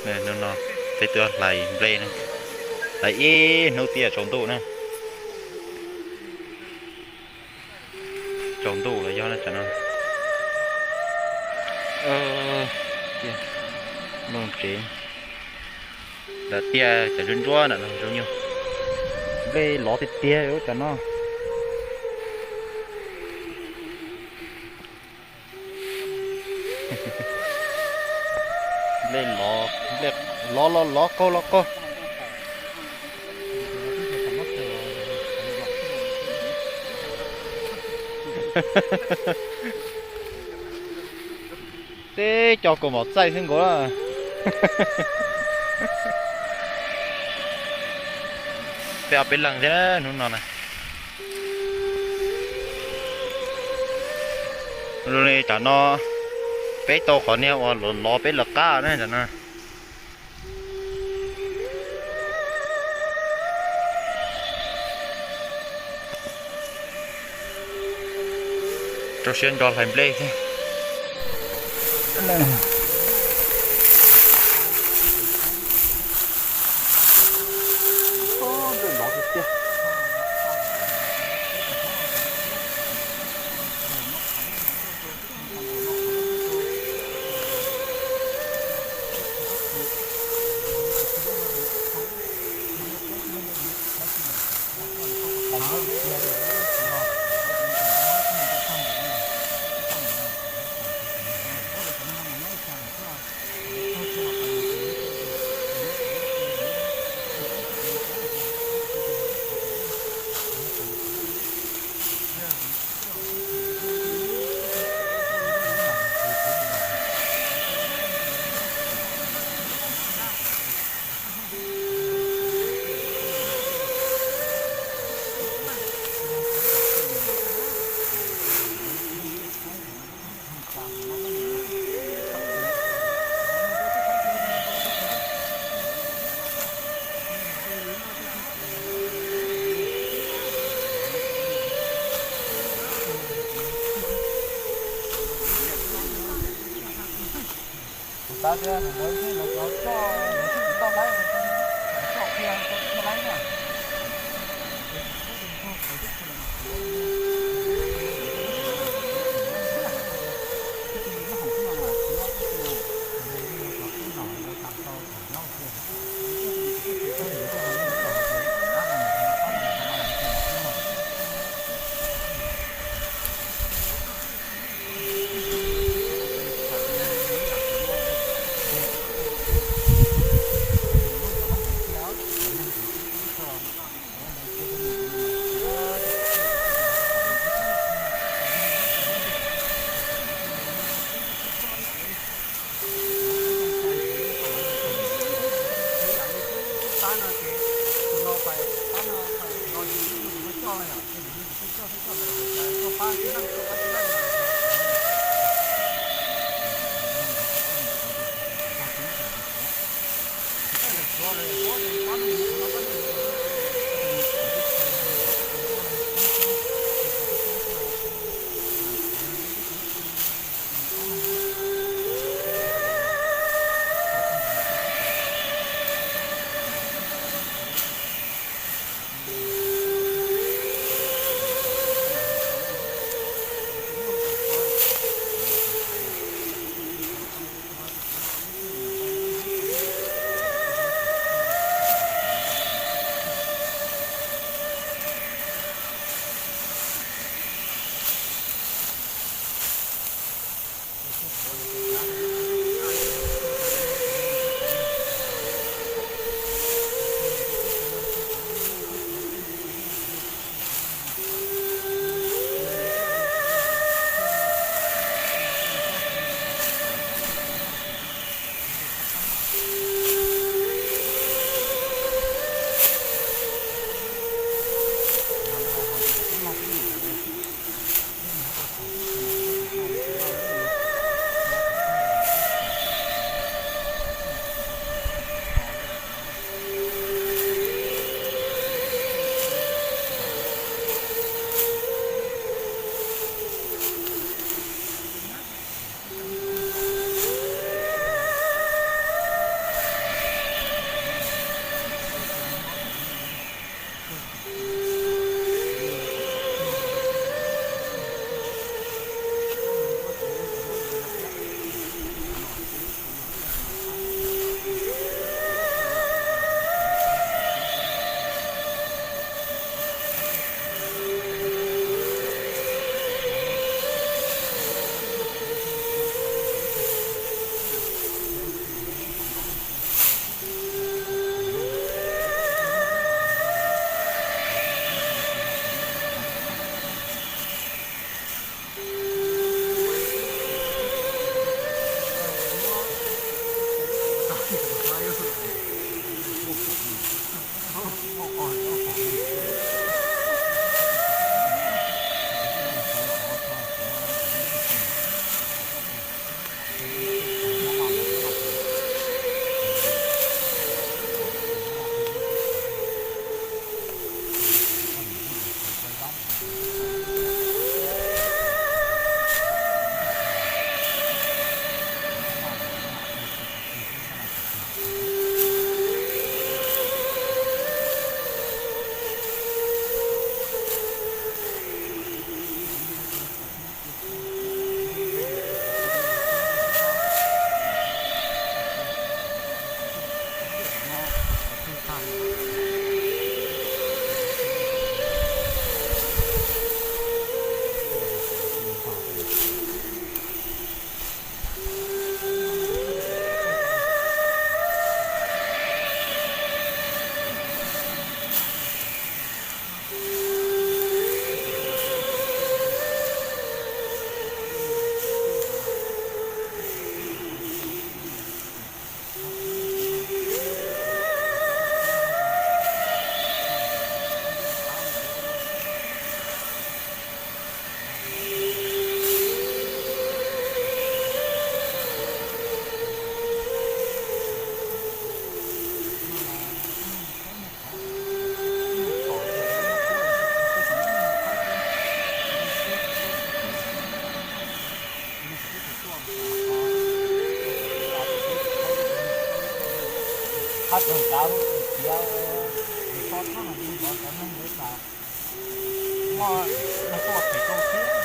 Hnub no peb tuaj hlais nplej na, hlais ib hnub tib yam tsaus ntuj na. Tsaus ntuj los yog na tam no. Tiaj, nplooj tsev, lawm tiaj cov ntsuab ntsuab ntawm no zoo nyuj. Nplej lov tiag tiag tam no. Nplej lov, nplej lov los lov, qaug los qaug. Teb co kaus mom txaij xwb nkaus. Peb ob peb leeg thiab hnub no na. Zoo li tam no peb tau qhov niag uas lov lov peb lawv qab na tam no. Rau siab nco hlais nplej thiab. Txog tav mus tiav, tsis tau txhob hais li ntawd, cov neeg ntawd mas muaj neeg tuaj phem rau thiab.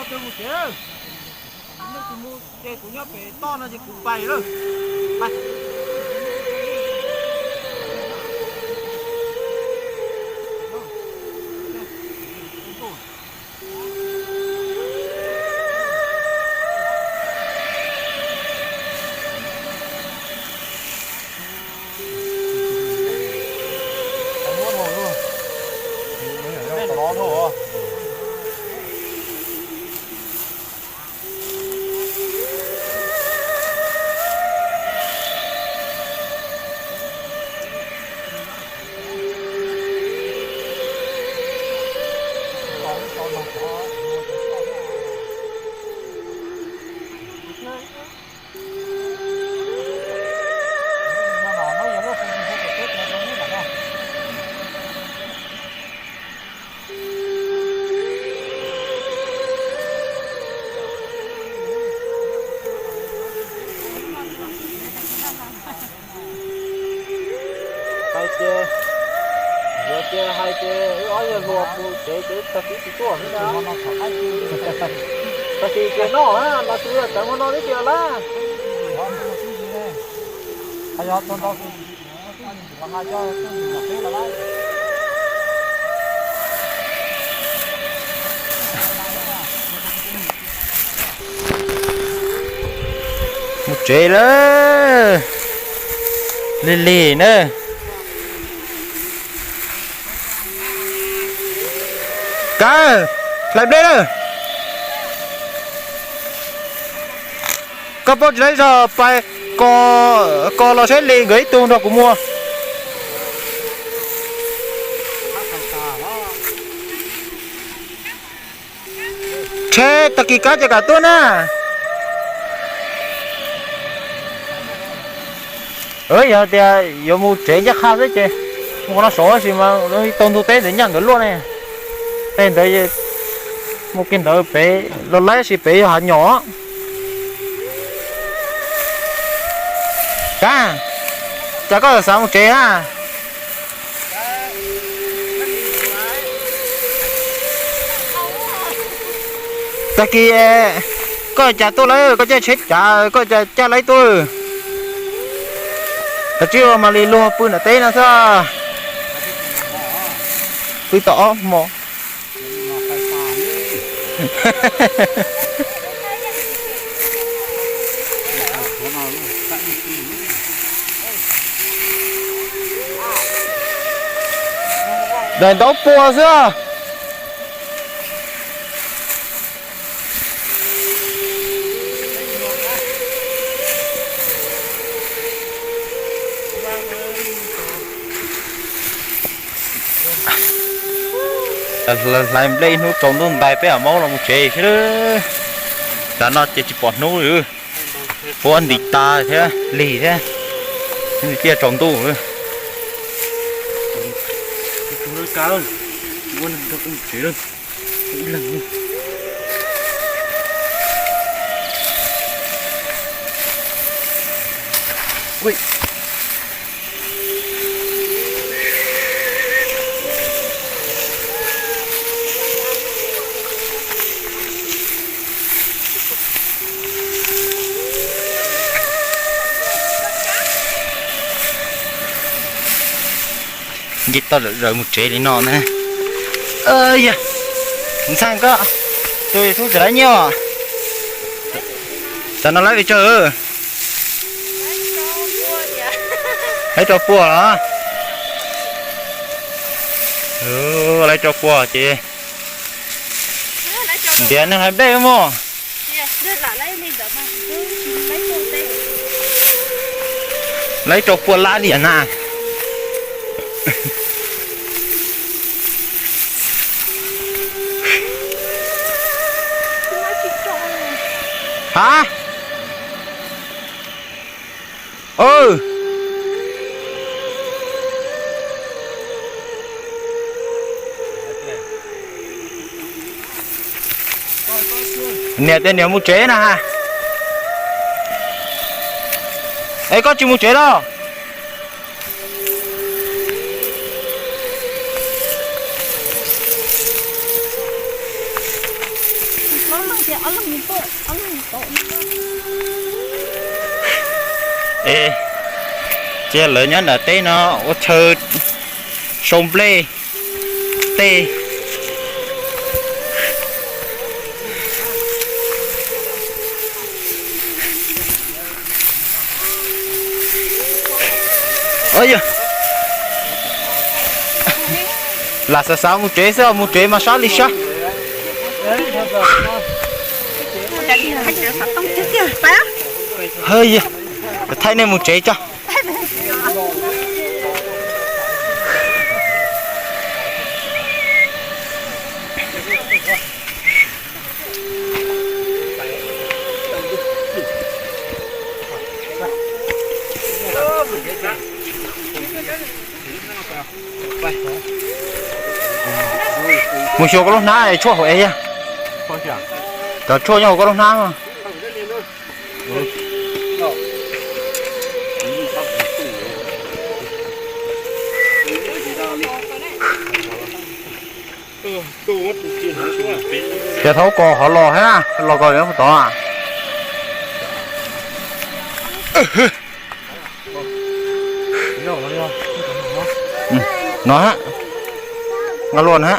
Mus tsev, nej tsis mus ces kuv nyob pem toj no ces kuv pais lawm. Pais. Hais tias, yog tias hais tias wb ob yawg hluas mus tsev ces tag kis tsis tuaj thiab na. Tag kis ces noj na, los tsis yog cov hmo no twb tsis los lawm. Mus tsev lawm. Lig lig na. Kab, hlais nplej na. Koj paub tsis laib zog pais ko, ko los saib li nkawd ib tug nrog kuv muag. Tsheb tag kis kab ces kam tuaj na. Yog tias yuav mus tsev ncaj qha xwb ces mus qhov no saud sis mas tau ntug teb ntawd nyaj nkawd luaj ne. Tej ntawd mus kiag ntawd pem los laib sis pem yog hav nyom. Kab, cas koj xav mus tsev na? Tag kis koj cas tuaj lawm, koj caij tsheb cas koj cas caij laib tuaj? Kav tsij ua mas li luag pw nram teb no xwb. Pw tau ob hmo. Daim ntaub puas xwb. Hlais nplej ib hnub tsaus ntuj ntais peb mam maub los mus tsev xwb. Tav no ces tsis pom hnub li. Huab ntim tas thiab lig thiab. Tiaj tsaus ntuj. Nce toj zawm mus tsev li no na. Yog ntxhais koj tus YouTube tseem laib nyiaj os. Tam no laib li tsawg? Laib rau puas los? Laib rau puas ces ntiav neeg hlais nplej mog. Laib rau puas lab diam na. Ha? Niam tias niam mus tsev na ha. Es koj tsis mus tsev los? Es, ces lawv nyob nram teb no ua chaw sau nplej tej. Yog, lam xav xav mus tsev xwb, mus tsev mas sab li sab. Yog, thaij nej mus tsev tso. Mus xyuas koj lub hnab tshuaj hauv es yog. Cov tshuaj nyob hauv koj lub hnab. Ces thaub kos qhov los thiab, los kos tod. No, nqa luaj na.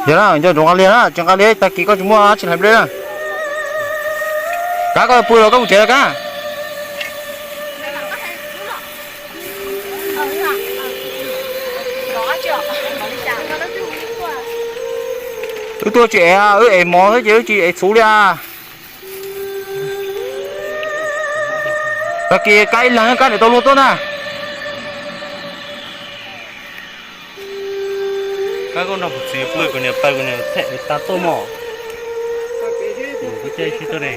Yog na, nco ntsoov nqa liag na, tsis nqa liag tag kis koj tsis muaj dab tsi hlais nplej na. Kab, koj pw los koj mus tsev los kab. Wb tuaj tsis ev, wb ev mov xwb ces wb tsis ev txhuv li as. Tag kis kab ib leeg, kab niam tau luag tuaj na. Kab, koj nrog kuv txiv pw, kuv niam pw, kuv niam them tas tuaj mog. Kuv caij tsis tuaj ne.